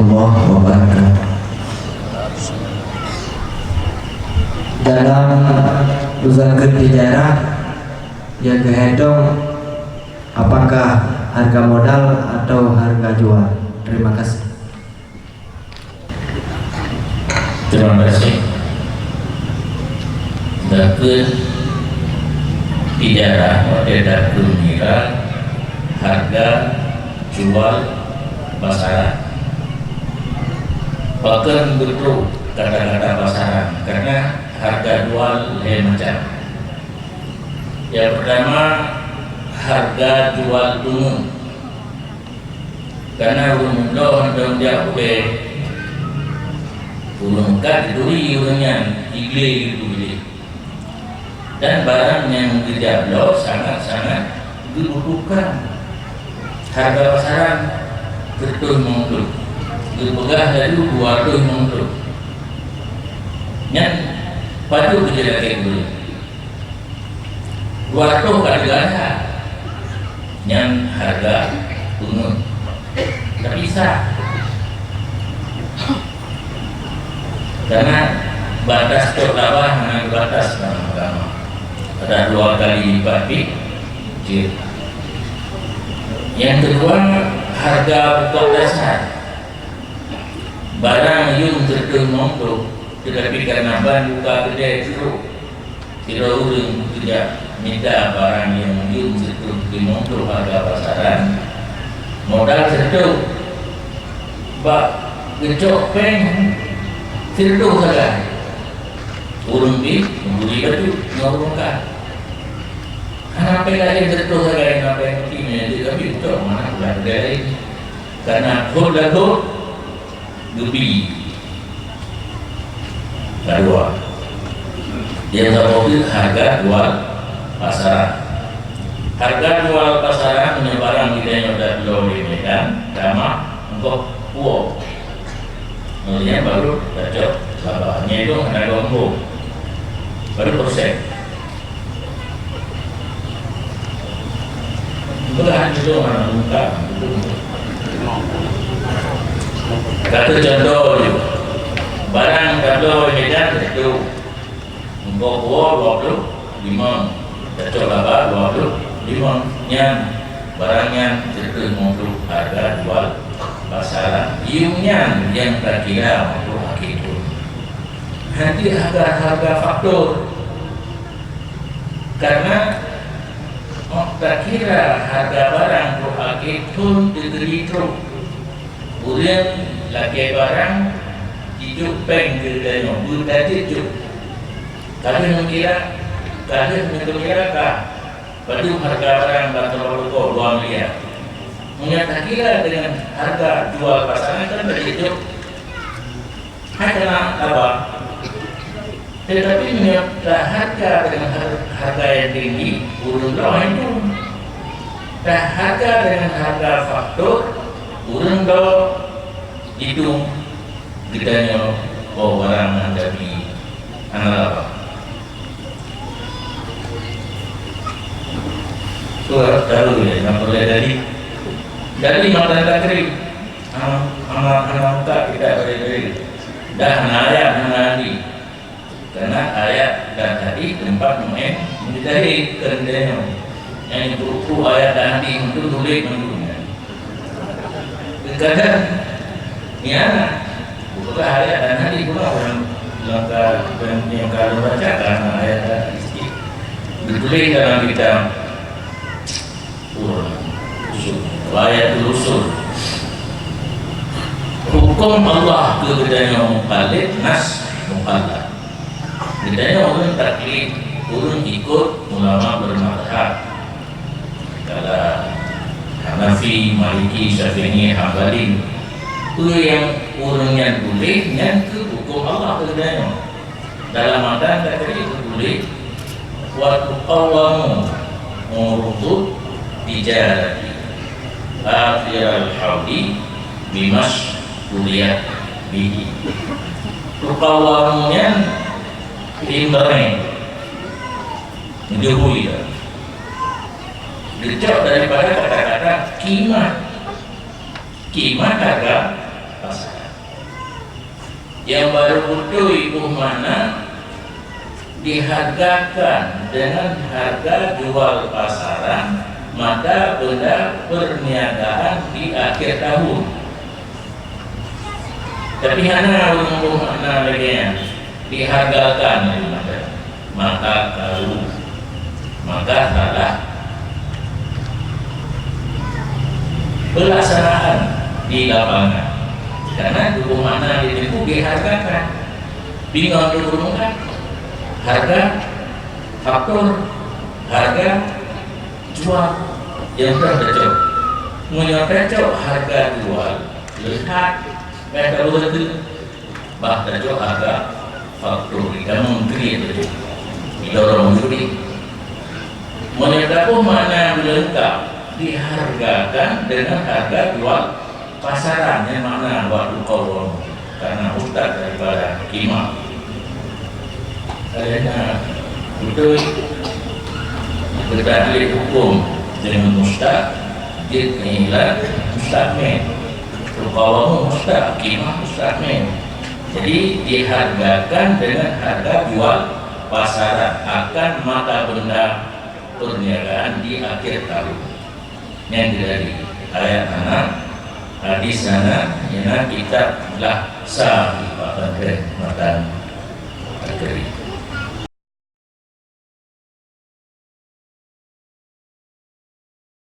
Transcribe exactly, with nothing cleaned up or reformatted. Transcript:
Warahmatullahi wabarakatuh. Dalam usaha tijarah yang keuhidong, apakah harga modal atau harga jual? Terima kasih. Terima kasih. Dakun tijarah, watée dakun ngira harga jual pasaran. Pakon beutôi kata-kata pasaran, karena harga jual lhée macam. Yang pertama, harga jual peungeut. Karena ureuëng muda hana jak udeb, ureuëng kat dituri ureuëng nyan, igle gitu. Dan barang nyang geujak bloe sangat-sangat geubutuhkan. Harga pasaran seratus lima puluh, geupeugah laju dua ratus lima puluh. Nyan padub geujak lagée geuh. Dua ratus ka teuga that. Nyan harga peungeut. Tapi sah. Karena batas cok laba hana geubatas dalam agama. Ada dua kali lipat pih jeuet. Yang kedua, harga pokok dasar. Barang yuem seratus lima puluh, tetapi karena ban buka keudè trok, sidroe ureuëng geujak mita barang nyang yuem seratus lima puluh harga pasaran, modal seratus, bak geucok péng seratus sagai. Ureuëng pih meubri bacut ngon ureuëng ka. Hana péng laén seratus sagai, hana péng ruti nyan, jadi kami cok mana bulan laén. Karena phon lagoe geubi. Kedua, yang saboh tu harga jual pasaran. Harga jual pasaran meunyoe barang geutanyoe tabloe di Medan, tamah engkoh puo. Kemudian baru tacok laba. Nyan itu hana gombong. Baru proses. Beulah judong aneuk muda. Kata contoh je, barang tabloe Medan seratus, engkoh puo dua puluh lima, tacok laba dua puluh lima, nyan barang nyan seratus lima puluh harga jual pasaran. Yuem nyan nyang takira untuk akhé thon. Hana harga-harga faktor. Karena óh takira harga barang trok akhé thon teuteuri trok. Ureuëng lakée barang jijok péng keu geutanyoe, beutajeut jok. Ka lheueh neukira, ka lheueh neukira ka. Padub harga barang bak toko dua miliar. Meunyoe takira deungon harga jual pasaran kan tajeut jok. Hai kena laba. Tetapi meunyoe taharga dengan har-, harga yang tinggi, ureuëng droe itu. Taharga dengan harga faktor, ureuëng droe itu. Geutanyoe, oh, barang nyang tabi hana laba. Tuha tahu ya, nyang peureulée jadi. Jadi mata takri. Hana, hana, hana muka kita beri-beri. Dah hana ayat, hana hadis. Karena ayat dan hadis tempat main mujtahid kerendahan. Yang buku ayat dan hadis itu tulis mendunia. Kadang ni anak buka ayat dan hadis pula orang langkah dan yang kalau baca karena ayat dan hadis. Ditulis dalam kitab Usul. Ghayatul Usul. Hukum Allah keu geutanyoe muqallid, nas muqallad. Geutanyoe ureuëng taklid, ureuëng ikut ulama bermazhab. Kala Hanafi, Maliki, Syafi'i, Hambali. Peue nyang ureuëng nyan tuléh, nyan keuh hukum Allah keu geutanyoe. Dalam matan tadi geutuléh, "Wa tuqawwamu urudu tijarati akhiral hauli bimasyhuriyat bihi." Tuqawwamu nyan indirect, menjurui dah. Geucok daripada kata-kata qimah. Qimah harga pasar. Nyang barô beutôi boh makna dihargakan dengan harga jual pasaran mata benda perniagaan di akhir tahun. Tapi hana ureuëng boh makna lagée nyan, dihargakan lagée mata. Maka karu, maka salah pelaksanaan di lapangan. Karena dukungan di tempat dihargakan, bingung turunkan harga faktor, harga jual yang sudah tercok. Menyatakan harga jual lihat kata betul. Bah tacok agak faktor di kamoe menteri itu. Didorong menteri. Meunyoe taboh makna leungkap dihargakan dengan harga jual pasaran, yang makna waktu kawam karena ustaz daripada kimah. Karena betul bertaklid hukum dengan mustaq, jid ilah mustaqmin. Rukawamu mustaq, kimah mustaqmin. Jadi dihargakan dengan harga jual pasaran akan mata benda perniagaan di akhir tahun. Yang terjadi ayat anak hadis anak ialah kitab lah sa di papan matan.